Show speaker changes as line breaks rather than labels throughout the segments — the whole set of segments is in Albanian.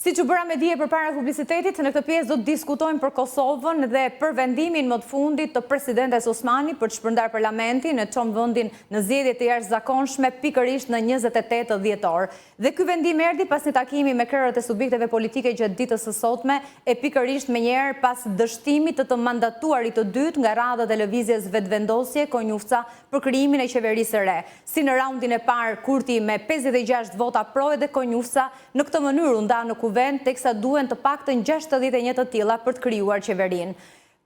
Siç u bëra me dije përpara publicitetit, në këtë pjesë do të diskutojmë për Kosovën dhe për vendimin më të fundit të presidentes Osmani për të shpërndarë parlamentin e çon vendin në zgjedhje të jashtëzakonshme pikërisht në 28 dhjetor. Dhe ky vendim erdhi pas një takimi me krerët e subjekteve politike gjatë ditës së sotme e pikërisht menjëherë pas dështimit të të mandatuarit të dytë nga radhët e lëvizjes Vetëvendosje, Konjufca për krijimin e qeverisë së re. Si në raundin e parë Kurti me 56 vota pro edhe Konjufca Në këtë mënyrë u nda në Kuvend, teksa duhen të paktën 61 të tilla për të krijuar qeverinë.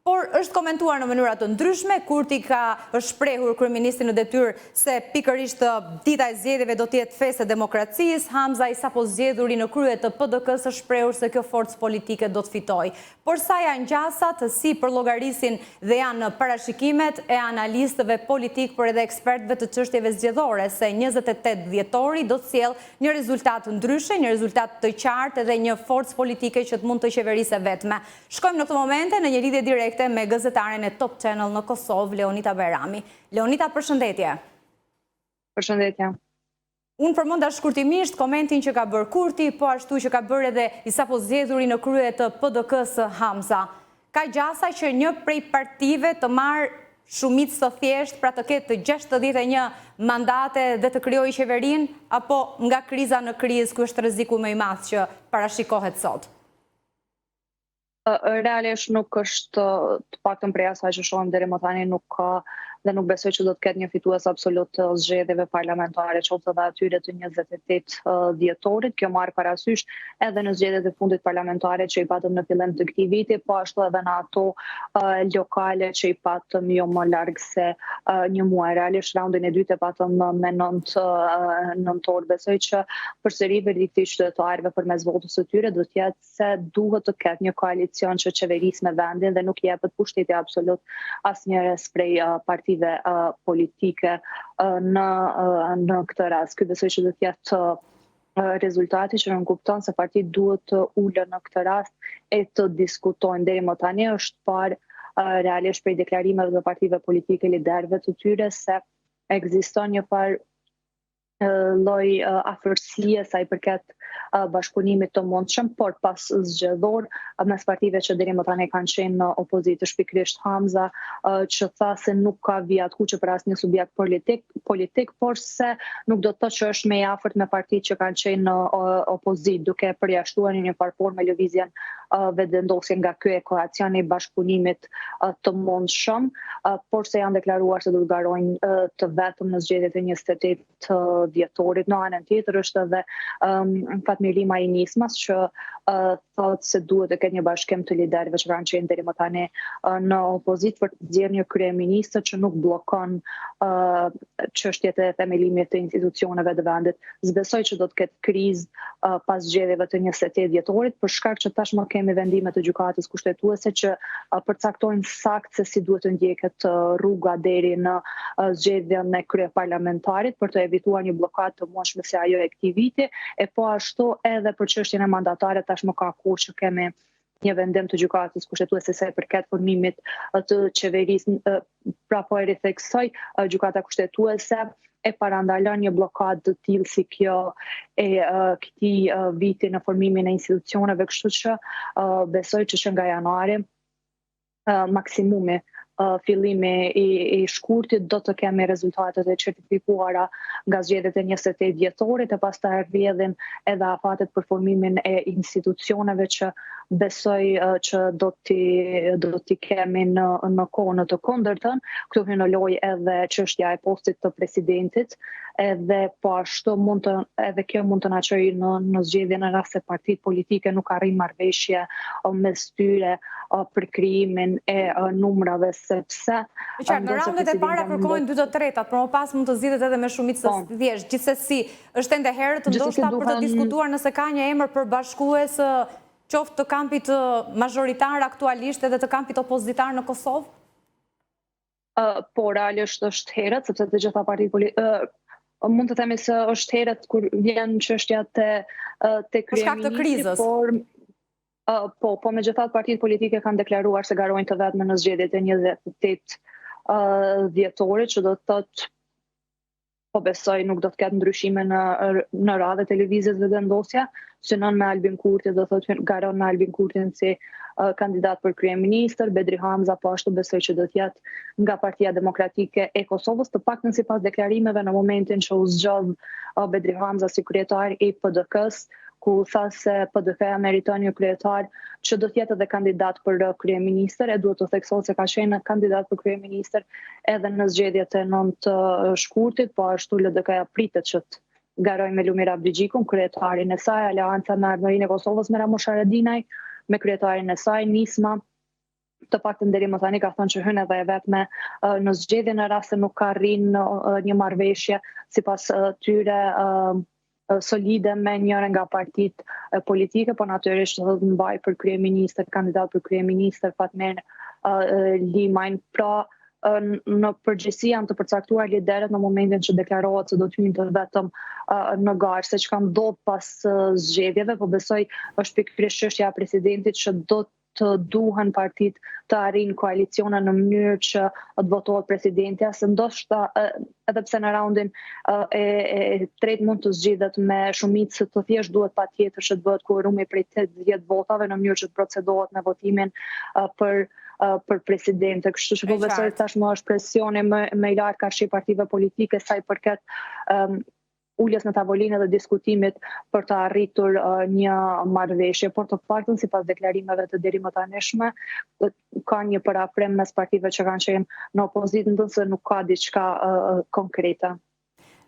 Por është komentuar në mënyra të ndryshme, Kurti ka është shprehur kryeministri në detyrë se pikërisht dita e zgjedhjeve do të jetë festë e demokracisë, Hamza i sapo zgjedhuri në krye të PDK-së është shprehur se kjo forcë politike do të fitojë. Por sa janë gjasat, si përllogarisin dhe janë parashikimet e analistëve politikë por edhe ekspertëve të çështjeve zgjedhore se 28 dhjetori do të sjellë një rezultat ndryshe, një rezultat të qartë edhe një forcë politike që të mund të qeverisë e vetme. Shkojmë në këto momente në një lidhje direkte me gazetaren e Top Channel në Kosovë, Leonita Bajrami. Leonita, përshëndetje.
Përshëndetje.
Unë përmenda shkurtimisht komentin që ka bërë Kurti, po ashtu që ka bërë edhe i sapo zgjedhuri në krye të PDK-së Hamza. Ka gjasa që një prej partive të marrë shumicë të thjeshtë, pra të ketë 61 mandate dhe të krijojë qeverinë, apo nga kriza në krizë, ky është rreziku më i madh që parashikohet sot?
Realisht nuk është të paktën prej asaj që shohim deri më tani nuk ka dhe nuk besoj që do të ketë një fitues absolut të zgjedhjeve parlamentare, qoftë edhe atyre të 28 dhjetorit, kjo marrë parasysh edhe në zgjedhjet e fundit parlamentare që i patëm në fillim të këtij viti, po ashtu edhe në ato lokale që i patëm jo më larg se një muaj. Realisht raundin e dytë e patëm me 9 nëntor. Besoj që përsëri verdikti i qytetarëve përmes votës së tyre do të jetë se duhet të ketë një koalicion që qeveris me vendin dhe nuk jepet pushteti absolut asnjërës prej partive politike në në këtë rast. Ky besoj që do të jetë rezultati që nënkupton se partitë duhet të ulen në këtë rast e të diskutojnë. Deri më tani është parë realisht prej deklarimeve të partive politike liderëve të tyre se ekziston një farë lloj afërsie sa i përket bashkëpunimit të mundshëm, por pas zgjedhor mes partive që deri më tani kanë qenë në opozitë, është pikërisht Hamza që tha se nuk ka vija të kuqe për asnjë subjekt politik, politik, por se nuk do të thotë që është më i afërt me partitë që kanë qenë në opozitë, duke përjashtuar në një farë forme lëvizjen Vetëvendosje nga ky ekuacion i bashkëpunimit të mundshëm, por se janë deklaruar se do të garojnë të vetëm në zgjedhjet e 28 dhjetorit. Në anën tjetër është edhe um, Fatmir Limaj i Nismas që uh, thotë se duhet të ketë një bashkim të liderëve që kanë qenë deri më tani uh, në opozitë për të nxjerrë një kryeministër që nuk bllokon uh, çështjet e themelimit të institucioneve të vendit. S'besoj që do të ketë krizë uh, pas zgjedhjeve të 28 dhjetorit, për shkak që tashmë kemi vendime të gjykatës kushtetuese që uh, përcaktojnë saktë se si duhet të ndjeket uh, rruga deri në uh, zgjedhjen e kryeparlamentarit për të evituar një bllokadë të mundshme si ajo e këtij viti, e po ashtu edhe për çështjen e mandatarit tashmë ka kohë që kemi një vendim të gjykatës kushtetuese sa i përket formimit të qeverisë, pra po e ritheksoj, gjykata kushtetuese e parandalon një bllokadë të tillë si kjo e këtij viti në formimin e institucioneve, kështu që besoj që që nga janari maksimumi fillimi i, i shkurtit do të kemi rezultatet e certifikuara nga zgjedhjet e 28 dhjetorit e pastaj rrjedhin edhe afatet për formimin e institucioneve që besoj që do t'i do t'i kemi në në kohë në të kundërtën. Këtu hyn në lojë edhe çështja e postit të presidentit, edhe po ashtu mund të edhe kjo mund të na çojë në në zgjedhje në rast se partitë politike nuk arrijnë marrëveshje mes tyre për krijimin e numrave sepse
Qartë, në raundet e para kërkohen 2/3, por më pas mund të zgjidhet edhe me shumicë të po. thjeshtë. Gjithsesi, është ende herët ndoshta për të diskutuar nëse ka një emër përbashkues qoftë të kampit mazhoritar aktualisht edhe të kampit opozitar në Kosovë?
Po, realisht është herët, sepse të gjitha partitë politike, mund të themi se është herët kur vjen çështja te te
kryeministri,
por po, po megjithatë partitë politike kanë deklaruar se garojnë të vetme në zgjedhjet e 28 dhjetorit, që do të thotë Po besoj nuk do të ketë ndryshime në në radhët e Lëvizjes Vetëvendosje, synon me Albin Kurti, do thotë garon me Albin Kurtin si uh, kandidat për kryeministër, Bedri Hamza po ashtu besoj që do të jetë nga Partia Demokratike e Kosovës, të paktën sipas deklarimeve në momentin që u zgjodh uh, Bedri Hamza si kryetar i PDK-së, ku tha se PDK-ja meriton një kryetar që do të jetë edhe kandidat për kryeministër, e duhet të theksohet se ka qenë kandidat për kryeministër edhe në zgjedhjet e 9 shkurtit, po ashtu LDK-ja pritet që të garojë me Lumir Abdixhikun, kryetarin e saj, Aleanca me Ardhmërinë e Kosovës me Ramush Haradinaj, me kryetarin e saj, Nisma, të paktën deri më tani ka thënë që hyn edhe e vetme në zgjedhje në rast se nuk arrin një marrëveshje sipas tyre solide me njërën nga partitë politike, po natyrisht do të mbajë për kryeministër, kandidat për kryeministër Fatmir Limajn. Pra, në përgjithësi janë të përcaktuar liderët në momentin që deklarohet se do të hyjnë të vetëm në garë, se çka ndodh pas zgjedhjeve, po besoj është pikërisht çështja e presidentit që do të duhen partitë të arrijnë koalicione në mënyrë që të votohet presidentja, se ndoshta edhe pse në raundin e, e tretë mund të zgjidhet me shumicë të thjeshtë duhet patjetër që të bëhet kuorumi prej 80 votave në mënyrë që të procedohet me votimin për për presidente. Kështu që po besoj tashmë është presioni më më i lartë karshi partive politike sa i përket um, uljes në tavolinë dhe diskutimit për të arritur një marrëveshje, por të paktën sipas deklarimeve të derimë tanishme, ka një përafrim mes partive që kanë qenë në opozitë, ndonëse nuk ka diçka konkrete.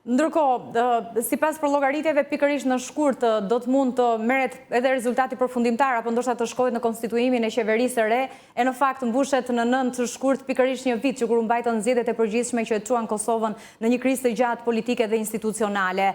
Ndërkohë, sipas përllogaritjeve pikërisht në shkurt do të mund të merret edhe rezultati përfundimtar apo ndoshta të shkohet në konstituimin e qeverisë së re, e në fakt mbushet në 9 shkurt pikërisht një vit që kur u mbajtën zgjedhjet e përgjithshme që e çuan Kosovën në një krizë të gjatë politike dhe institucionale.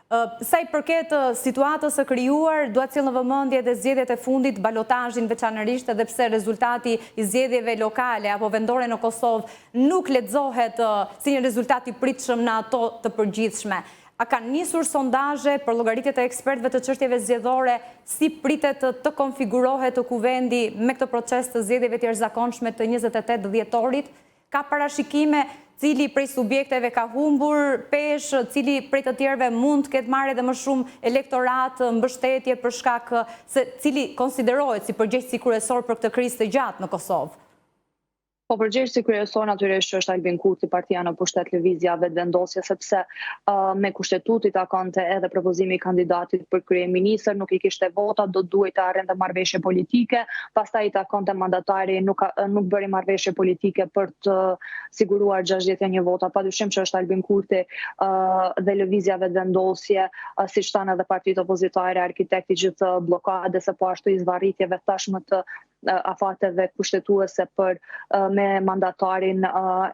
Sa i përket situatës së krijuar, dua të sjell në vëmendje edhe zgjedhjet e fundit, balotazhin veçanërisht edhe pse rezultati i zgjedhjeve lokale apo vendore në Kosovë nuk lexohet si një rezultat i pritshëm në ato të përgjithshme. A kanë nisur sondazhe, përllogaritje të ekspertëve të çështjeve zgjedhore, si pritet të konfigurohet Kuvendi me këtë proces të zgjedhjeve të jashtëzakonshme të 28 dhjetorit? Ka parashikime cili prej subjekteve ka humbur peshë, cili prej të tjerëve mund të ketë marrë edhe më shumë elektorat, mbështetje për shkak se cili konsiderohet si përgjegjësi kryesor për këtë krizë të gjatë në Kosovë?
Po përgjegjësi kryesor natyrisht që është Albin Kurti, partia në pushtet Lëvizja Vetëvendosje, sepse uh, me kushtetutë i takonte edhe propozimi i kandidatit për kryeministër, nuk i kishte vota, do duhej të arrinte marrëveshje politike, pastaj i takonte mandatari, nuk nuk bëri marrëveshje politike për të siguruar 61 vota. Padyshim që është Albin Kurti uh, dhe Lëvizja Vetëvendosje, uh, siç thanë edhe partitë opozitare, arkitekti i gjithë bllokadës e po ashtu i zvarritjeve tashmë të afateve kushtetuese për me mandatarin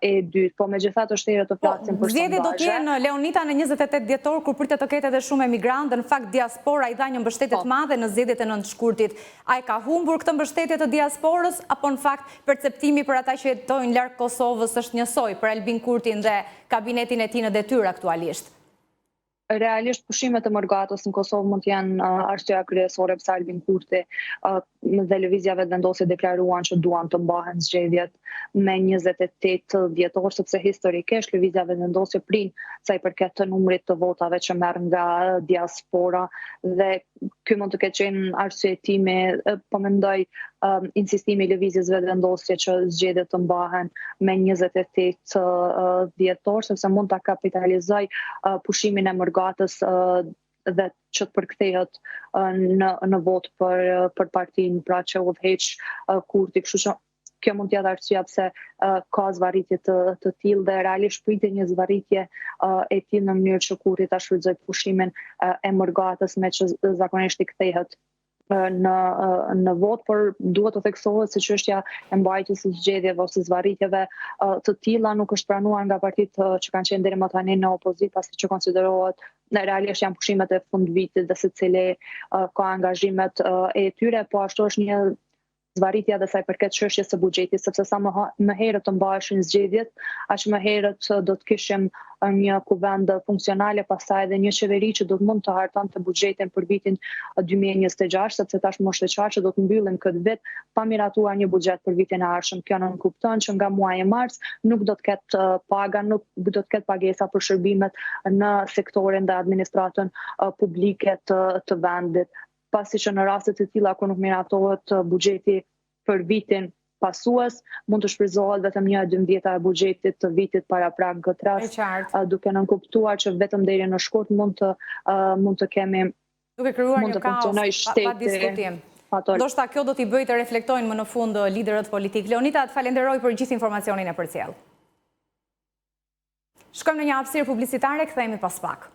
e dytë. Po megjithatë është herët të
po, flasim për sondazhe. Zgjedhjet do të jenë Leonita në 28 dhjetor kur pritet të ketë edhe shumë emigrantë dhe në fakt diaspora i dha një mbështetje të po. madhe në zgjedhjet e 9 shkurtit. A e ka humbur këtë mbështetje të diasporës apo në fakt perceptimi për ata që jetojnë larg Kosovës është njësoj për Albin Kurtin dhe kabinetin e tij në detyrë aktualisht?
Realisht pushimet e mërgatës në Kosovë mund të jenë uh, arsyeja kryesore pse Albin Kurti uh, dhe Lëvizja Vetëvendosje deklaruan që duan të mbahen zgjedhjet me 28 dhjetor sepse historikisht Lëvizja Vetëvendosje prin sa i përket të numrit të votave që merr nga diaspora dhe ky mund të ketë qenë arsyetimi, po mendoj um, insistimi i Lëvizjes Vetëvendosje që zgjedhjet të mbahen me 28 uh, dhjetor, sepse mund ta kapitalizojë uh, pushimin e mërgatës uh, dhe që të përkthehet uh, në në votë për për partinë, pra që udhëheq uh, Kurti, kështu që kjo mund të jetë arsyeja pse uh, ka zvarritje të të tillë dhe realisht pritet një zvarritje uh, e tillë në mënyrë që Kurti ta shfrytëzojë pushimin uh, e mërgatës meqë zakonisht i kthehet në në votë, por duhet të theksohet se çështja e mbajtjes së zgjedhjeve ose zvarritjeve të tilla nuk është pranuar nga partitë që kanë qenë deri më tani në opozitë, pasi që konsiderohet në realisht janë pushimet e fundvitit dhe secili ka angazhimet e tyre, po ashtu është një Zvarritja dhe sa i përket çështjes së buxhetit, sepse sa më, më herët të mbaheshin zgjedhjet, aq më herët do të kishim një kuvend funksional e pastaj edhe një qeveri që do të mund të hartonte buxhetin për vitin 2026, sepse tashmë është e qartë që do të mbyllim këtë vit pa miratuar një buxhet për vitin e ardhshëm. Kjo nënkupton që nga muaji mars nuk do të ketë paga, nuk do të ketë pagesa për shërbimet në sektorin dhe administratën publike të të vendit. Pasi që në raste të tilla kur nuk miratohet buxheti për vitin pasues, mund të shfrytëzohet vetëm 1/12 e buxhetit të vitit paraprak në këtë rast, duke nënkuptuar që vetëm deri në shkurt mund të mund të kemi
duke krijuar një kaos pa, pa diskutim. Ndoshta kjo do t'i bëjë të reflektojnë më në fund liderët politikë. Leonita, të falenderoj për gjithë informacionin e përcjellë. Shkojmë në një hapësirë publicitare, kthehemi pas pak.